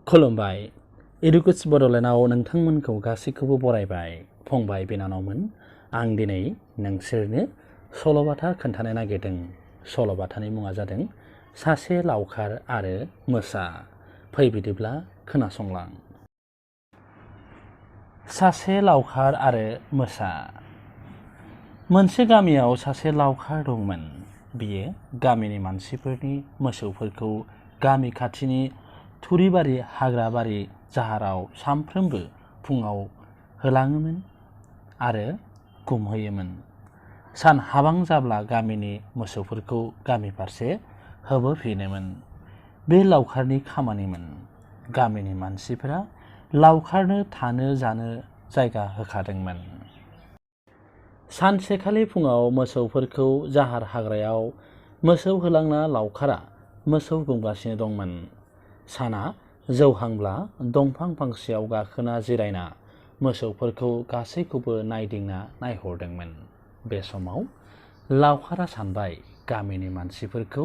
खुलुमबाय एडुकेट्स बड'लेण्डआव नोंथांमोनखौ गासैखौबो बरायबाय फंबाय बिनानावमोन। आं दिनै नोंसोरनो सल'बाथा खोन्थानो नागिरदों। सल'बाथानि मुङा जादों सासे लावखार आरो मोसा। फै बिदिब्ला खोनासंलां। सासे लावखार आरो मोसा। मोनसे गामियाव सासे लावखार दंमोन। बियो गामिनि मानसिफोरनि मोसौफोरखौ गामि खाथिनि थुरिबारि हाग्राबारि जाहाराव सानफ्रोमबो फुङाव होलाङोमोन आरो गुमहैयोमोन। सान हाबां जाब्ला गामिनि मोसौफोरखौ गामि फारसे होबोफिनोमोन। बे लावखारनि खामानिमोन। गामिनि मानसिफोरा लावखारनो थानो जानो जायगा होखादोंमोन। सानसेखालि फुङाव मोसौफोरखौ जाहार हाग्रायाव मोसौ होलांना लावखारा मोसौ गुमगासिनो दंमोन। साना जौहांब्ला दंफां फांसेयाव गाखोना जिरायना मोसौफोरखौ गासैखौबो नायदिंना नायहरदोंमोन। बे समाव लावखारा सानबाय गामिनि मानसिफोरखौ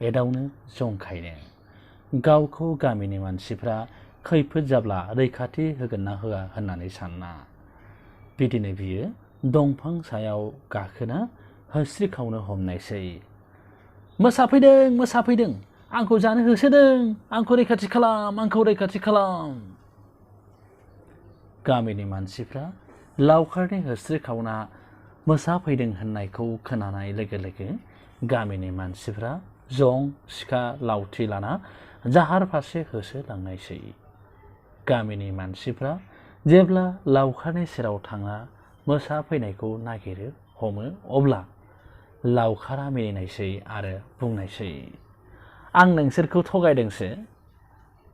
एदावनो जंखायनो। गावखौ गामिनि मानसिफ्रा खैफोद जाब्ला रैखाथि होगोन ना होआ होननानै सानना। बिदिनो बियो दंफां सायाव गाखोना होस्रिखावनो हमनायसै। मोसा फैदों, मोसा फैदों, आंखौ जानो होसोदों, आंखौ रैखाथि खालाम, आंखौ रैखाथि खालाम। गामिनि मानसिफ्रा लावखारनि होस्रिखावना मोसा फैदों होननायखौ खोनानाय लोगो लोगो गामिनि मानसिफ्रा जं, सिखा, लावथि लाना जाहार फारसे होसोलांनायसै। गामिनि मानसिफ्रा जेब्ला लावखारनि सेराव थांना मोसा फैनायखौ नागिरो हमो अब्ला लावखारा मिनिनायसै आरो बुंनायसै, आं नोंसोरखौ थगायदोंसो।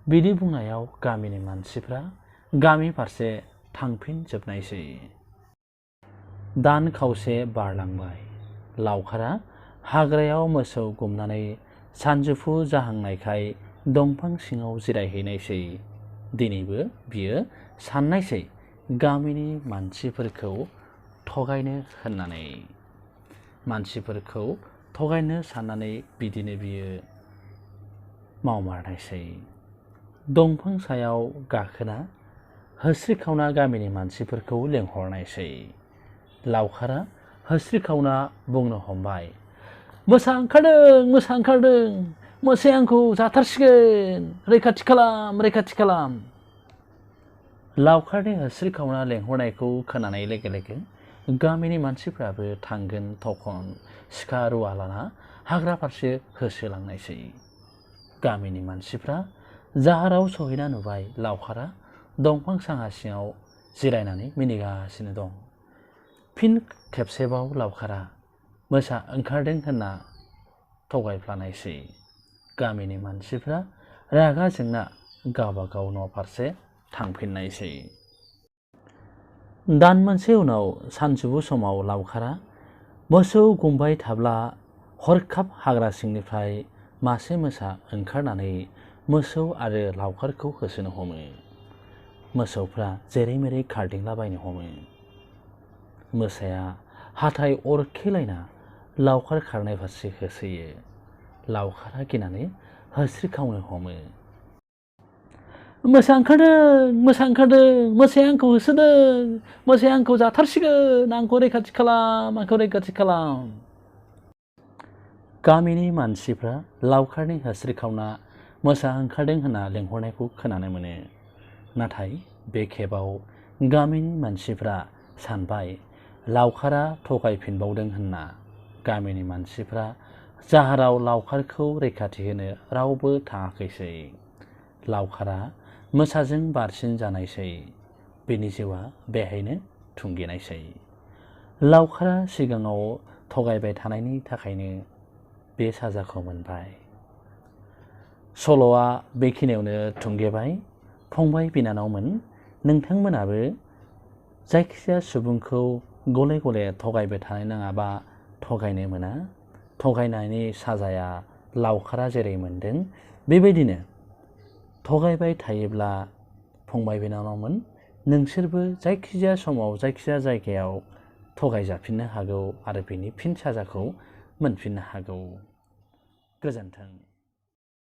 बिदि बुंनायाव गामिनि मानसिफ्रा गामि फारसे थांफिनजोबनायसै। दान खावसे बारलांबाय। लावखारा हाग्रायाव मोसौ गुमनानै सानजौफु जाहांनायखाय दंफां सिङाव जिरायहैनायसै। दिनैबो बियो साननायसै गामिनि मानसिफोरखौ थगायनो होननानै। मानसिफोरखौ थगायनो साननानै बिदिनो बियो मावमारनायसै। दंफां सायाव गाखोना होस्रिखावना गामिनि मानसिफोरखौ लेंहरनायसै। लावखारा होस्रिखावना बुंनो हमबाय, मोसा ओंखारदों, मोसा ओंखारदों, मोसाया आंखौ जाथारसिगोन, रैखाथि खालाम, रैखाथि खालाम। लावखारनि होस्रिखावना लेंहरनायखौ खोनानाय लोगो लोगो गामिनि मानसिफ्राबो थांगोन थखन सिखा रुवा लाना हाग्रा फारसे होसोलांनायसै। गामिनि मानसिफ्रा जाहाराव सहैना नुबाय लावखारा दंफां साङा सिङाव जिरायनानै मिनिगासिनो दं। फिन खेबसेबाव लावखारा मोसा ओंखारदों होनना थगायफ्लानायसै। गामिनि मानसिफ्रा रागा जोंना गावबागाव न' फारसे थांफिननायसै। दान मोनसे उनाव सानजौफु समाव लावखारा मोसौ गुमबाय थाब्ला हरखाब हाग्रा सिंनिफ्राय मासे मोसा ओंखारनानै मोसौ आरो लावखारखौ होसोनो हमो। मोसौफ्रा जेरै मेरै खारदिंलाबायनो हमो। मोसाया हाथाइ अरखेलायना लावखार खारनाय फारसे होसोयो। लावखारा गिनानै होस्रिखावनो हमो। मोसा ओंखारदों, मोसा ओंखारदों, मोसाया आंखौ होसोदों, मोसाया आंखौ जाथारसिगोन, आंखौ रैखाथि खालाम, आंखौ रैखाथि खालाम। गामिनि मानसिफ्रा लावखारनि होस्रिखावना मोसा ओंखारदों होनना लेंहरनायखौ खोनानो मोनो। नाथाय बे खेबाव गामिनि मानसिफ्रा सानबाय लावखारा थगायफिनबावदों होनना। गामिनि मानसिफ्रा जाहाराव लावखारखौ रैखाथि होनो रावबो थाङाखैसै। लावखारा मोसाजों बारसिन जानायसै। बिनि जिउआ बेहायनो थुंगेनायसै। लावखारा सिगाङाव थगायबाय थानायनि थाखायनो बे साजाखौ मोनबाय। सल'आ बेखिनियावनो थुंगेबाय। फंबाय बिनानावमोन, नोंथांमोनाबो जायखिजाया सुबुंखौ गले गले थगायबाय थानो नाङा बा थगायनो मोना। थगायनायनि साजाया लावखारा जेरै मोनदों बेबायदिनो थगायबाय थायोब्ला फंबाय बिनानावमोन नोंसोरबो जायखिजाया समाव जायखिजाया जायगायाव थगायजाफिननो हागौ आरो बेनि फिन साजाखौ मोनफिननो हागौ। गोजोन्थों।